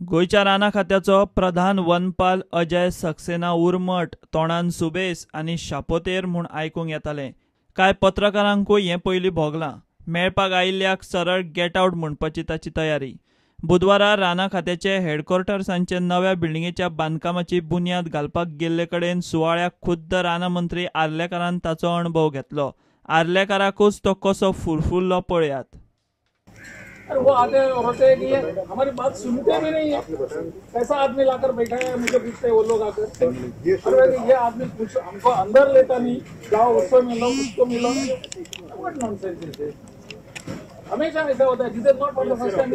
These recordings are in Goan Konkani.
गोंयच्या रानां खात्याचो प्रधान वनपाल अजय सक्सेना उर्मट, तोंडान सुबेस आनी शापोतेर म्हूण आयकूंक येतालें. कांय पत्रकारांकूय हें पयलीं भोगलां. मेळपाक आयिल्ल्याक सरळ गेट आवट म्हणपाची ताची तयारी. बुधवारा रानां खात्याचे हेडक्वॉर्टर्सांचे नव्या बिल्डिंगेच्या बांदकामाची बुन्याद घालपाक गेल्ले कडेन सुवाळ्याक खुद्द रानां मंत्री आर्लेकारान ताचो अणभव घेतलो. आर्लेकाराकूच तो कसो फुरफुरलो पळयात. अरे वो आते हैं और रोते हैं कि ये हमारी बात सुनते भी नहीं है. कैसा आदमी लाकर बैठा है, मुझे पूछते हैं वो लोग आकर. अरे ये आदमी कुछ हमको अंदर लेता नहीं, जाओ उसको मिलो उसको मिलो. What nonsense is this? हमेशा ऐसा होता है. This is not for the first time.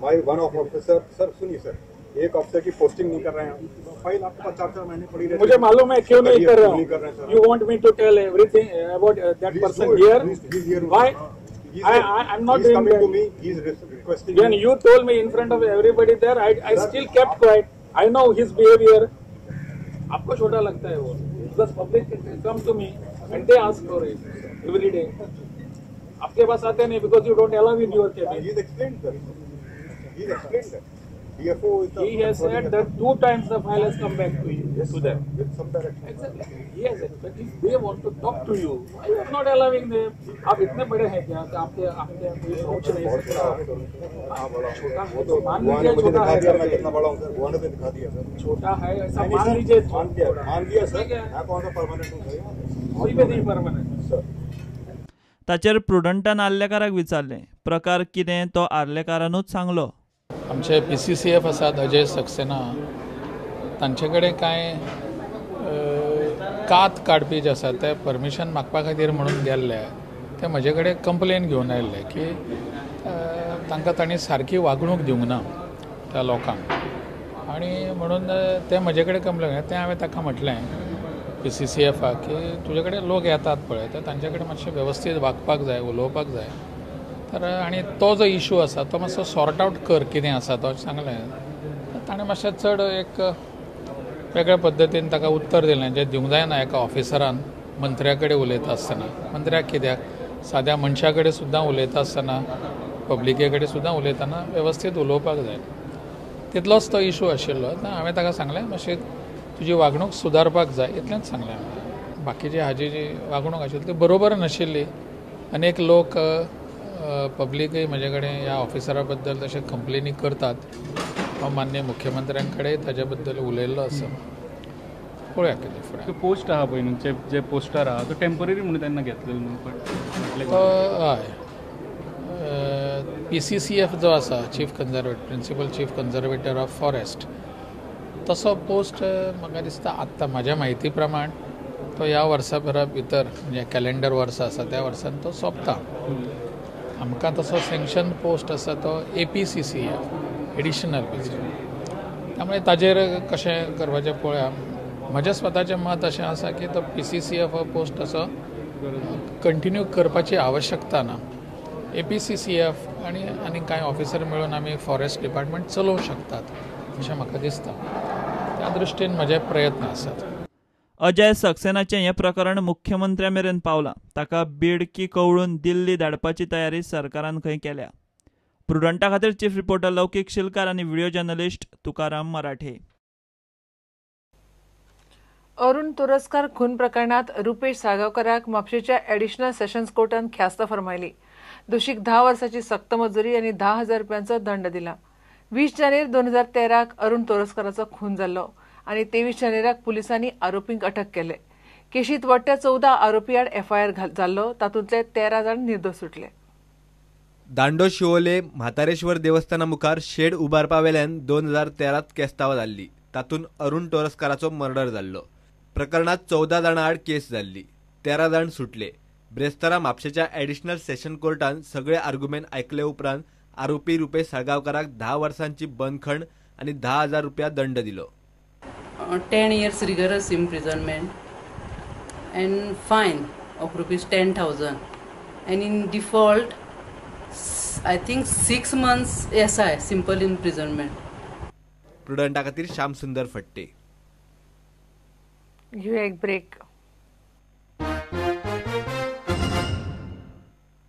My one of officer sir, सुनिए सर, एक ऑफिसर की पोस्टिंग नहीं कर रहे हैं. फाइल आपके पास 4-4 महीने पड़ी रहती है. मुझे मालूम है क्यों नहीं कर रहा हूँ. You want me to tell everything about that person here? Why I'm not doing coming that. To me, he's requesting. When you told me in front of everybody there, I still kept quiet. I know his behavior. आपको छोटा लगता है वो. Because public come to me and they ask for it every day. आपके पास आते नहीं because you don't allow in your cabin. He's explained that. He's explained that. DFO is the. He has said that 2 times the file has come back to you. Yes, to them. With some direction. Exactly. Yes, but if they want to talk to you, why you are not allowing them? आप इतने बड़े हैं क्या कि आपके आपके कोई सोच नहीं सकता? छोटा है तो मान लीजिए, छोटा है. मैं कितना बड़ा हूँ सर, बुआ ने तो दिखा दिया सर. छोटा है ऐसा मान लीजिए. मान लिया सर. मैं कौन सा परमानेंट हूँ सर? कोई भी नहीं परमानेंट सर. ताचेर प्रुडंटान आर्लेकाराक विचारलें, प्रकार कितें तो आर्लेकारानूच सांगलो. आमचे PCCF आसात अजय सक्सेना, तांचे कडेन कांय कात काडपी जे आसा ते परमिशन मागपा खातीर म्हणून गेल्ले. ते म्हजे कडेन कंप्लेन घेवन आयिल्ले की तांकां तांणी सारकी वागणूक दिवंक ना त्या लोकांक, आनी म्हणून ते म्हजे कडेन कंप्लेन. तें हांवें ताका म्हटलें PCCFाक की तुजे कडेन लोक येतात पळय, तर तांचे कडेन मातशें वेवस्थीत वागपाक जाय, उलोवपाक जाय. तर आनी तो जो इशू आसा तो मातसो सॉर्ट आवट कर, कितें आसा तो सांगलें. ताणें मातशें चड एक वेगळ्या पद्दतीन ताका उत्तर दिलें जें दिवंक जायना एका ऑफिसरान मंत्र्या कडेन उलयता आसतना. मंत्र्याक कित्याक, साद्या मनशा कडेन सुद्दां उलयता आसतना, पब्लिके कडेन सुद्दां उलयतना वेवस्थीत उलोवपाक जाय. तितलोच तो इशू आशिल्लो. हांवें ताका सांगलें मातशी तुजी वागणूक सुदारपाक जाय, इतलेंच सांगलें हांवें. बाकीची हाजी जी वागणूक आशिल्ली ती बरोबर नाशिल्ली. अनेक लोक पब्लिकय म्हजे कडेन ह्या ऑफिसरा बद्दल तशें कंप्लेनी करतात. हांव माननीय मुख्यमंत्र्यां कडेन ताजे बद्दल उलयल्लो आसा. पळोवया कितें फुडें. पोस्ट आहा पळय न्हू, जे पोस्टर आहा तो टेम्पररी म्हणून तेन्ना घेतलेलो न्हू? तो हय, PCCF जो आसा, chief conservator, principal chief conservator of forest, तसो पोस्ट म्हाका दिसता आत्तां म्हाज्या म्हायती प्रमाण तो ह्या वर्सा भरा भितर, म्हणजे कॅलेंडर वर्सा आसा त्या वर्सान तो सोंपता. आमकां तसो सँक्शन पोस्ट आसा तो APCCF additional PCCF. त्यामुळे ताजेर कशें करपाचें पळोवया. म्हजें स्वताचें मत अशें आसा की तो PCCF हो पोस्ट असो कंटिन्यू करपाची आवश्यकता ना. APCCF आनी आनी कांय ऑफिसर मेळून आमी फॉरेस्ट डिपार्टमेंट चलोवंक शकतात अशें म्हाका दिसता. त्या दृश्टीन म्हजे प्रयत्न आसात. अजय सक्सेनाचें हें प्रकरण मुख्यमंत्र्या मेरेन पावलां. ताका बिडकी कवळून दिल्ली धाडपाची तयारी सरकारान खंय केल्या. प्रुडंटा खातीर चीफ रिपोर्टर लौकीक शिलकार आनी व्हिडिओ जर्नलिस्ट तुकाराम मराठे. अरुण तोरस्कर खून प्रकरणात रुपेश साळगांवकराक म्हापशेच्या एडिशनल सेशन्स कोर्टान ख्यास्त फर्मायली. दोशीक 10 वर्साची सक्त मजुरी आनी 10,000 रुपयांचो दंड दिला. 20 जानेर 2013 अरुण तोरस्कराचो खून जाल्लो आनी 23 जानेराक पुलिसांनी आरोपींक अटक केले. केशीत वट्ट 14 आरोपी आड FIR जाल्लो, तातूंतले 13 जाण निर्दोश सुटले. दांडो शिवोले म्हातारेश्वर देवस्थाना मुखार शेड उबारपा वेल्यान 2013 केस्तांव जाल्ली. तातूंत अरुण तोरस्कराचो मर्डर जाल्लो. प्रकरणात 14 जाणां आड केस जाल्ली, 13 जाण सुटले. ब्रेस्तारा म्हापशेच्या एडिशनल सेशन कोर्टान सगळे आर्ग्युमेंट आयकले उपरांत आरोपी रुपेश साळगांवकराक 10 वर्सांची बंदखण आनी 10,000 रुपया दंड दिलो. 10 years rigorous imprisonment and fine of rupees 10,000 and in default I think 6 months SI simple imprisonment. प्रुडंटा खातीर श्याम सुंदर फट्टे. घेऊया एक ब्रेक.